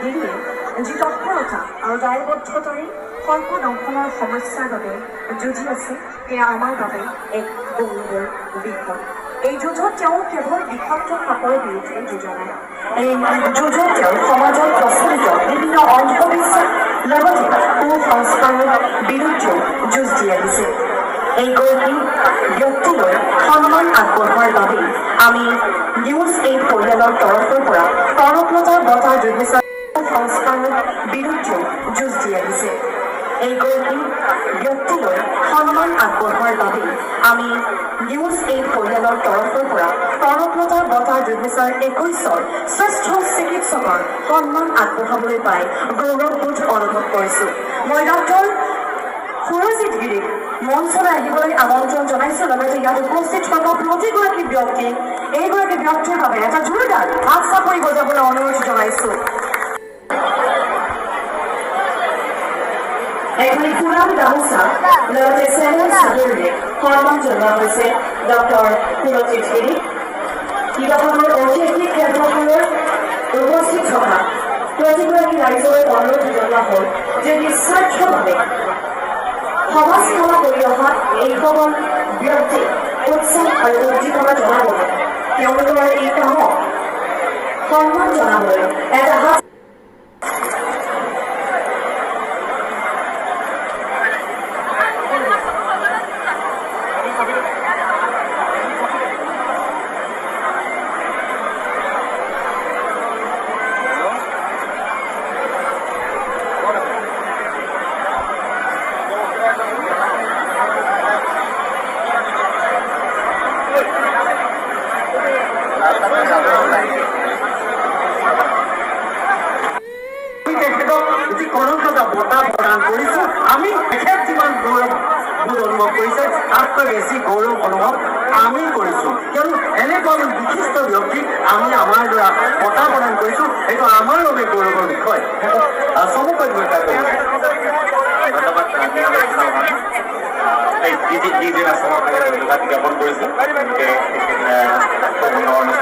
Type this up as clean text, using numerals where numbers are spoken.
গিৰিয়ে যি তৎপৰতা আৰু দায়বদ্ধতাৰে সৰ্পদংশনৰ সমস্যাৰ বাবে যুঁজি আছে, সেয়া আমাৰ বাবে এক গৌৰৱৰ বিষয়। এই যুঁজত তেওঁ কেৱল বিষাক্ত সাপৰ বিৰুদ্ধে যুঁজা নাই, এই যুঁজত তেওঁ সমাজত প্ৰচলিত বিভিন্ন অন্ধবিশ্বাস লগতে কুসংস্কাৰৰ বিৰুদ্ধেও যুঁজ দি আহিছে। এইগৰাকী ব্যক্তিলৈ সন্মান আগবঢ়োৱাৰ বাবে আমি নিউজ 8 পৰিয়ালৰ তৰফৰ পৰা কনকলতা বঁটা 2000 সংস্কাৰৰ বিৰুদ্ধেও যুঁজ দি আহিছে। এইগৰাকী ব্যক্তিলৈ সন্মান আগবঢ়োৱাৰ বাবে আমি নিউজ 8 পৰিয়ালৰ তৰফৰ পৰা কনকলতা বঁটা 2021ৰ শ্ৰেষ্ঠ চিকিৎসকৰ সন্মান আগবঢ়াবলৈ পাই গৌৰৱবোধ অনুভৱ কৰিছোঁ। মই ডক্টৰ সুৰজিৎ গিৰিক মঞ্চলৈ আহিবলৈ আমন্ত্ৰণ জনাইছোঁ। লগতে ইয়াত উপস্থিত থকা প্ৰতিগৰাকী ব্যক্তিক এইগৰাকী ব্যক্তিৰ বাবে এটা জোৰদাৰ হাত চাপৰি বজাবলৈ অনুৰোধ জনাইছোঁ। এখনি ফুলাম গামোচা লগতে চেলেং চাদৰেৰে সন্মান জনোৱা হৈছে ডক্টৰ সুৰজিৎ গিৰিক। শিৱসাগৰ ঐতিহাসিক খেলপথাৰত উপস্থিত থকা প্ৰতিগৰাকী ৰাইজলৈ অনুৰোধ জনোৱা হ'ল যে নিস্বাৰ্থভাৱে সমাজ সেৱা কৰি অহা এইসকল ব্যক্তিক উৎসাহ আৰু উদ্দীপনা জনাবলৈ, তেওঁলোকৰ এই কামক সন্মান জনাবলৈ এটা হাত আমি তেখেতক যি কনকলতা বঁটা প্ৰদান কৰিছো, আমি তেখেত যিমান গৌৰৱ বোধ অনুভৱ কৰিছে, তাতকৈ বেছি গৌৰৱ অনুভৱ আমি কৰিছো। কিয়নো এনেকুৱা এজন বিশিষ্ট ব্যক্তিক আমি আমাৰ দ্বাৰা বঁটা প্ৰদান কৰিছো, সেইটো আমাৰ বাবে গৌৰৱৰ বিষয়। চমুকৈ দুই এটা ক'ব। ধন্যবাদ। এই যি যি আশ্ৰমৰ কাৰণে ধন্যবাদ জ্ঞাপন কৰিছোঁ। তেওঁলোকে খুব সুন্দৰ অনুষ্ঠান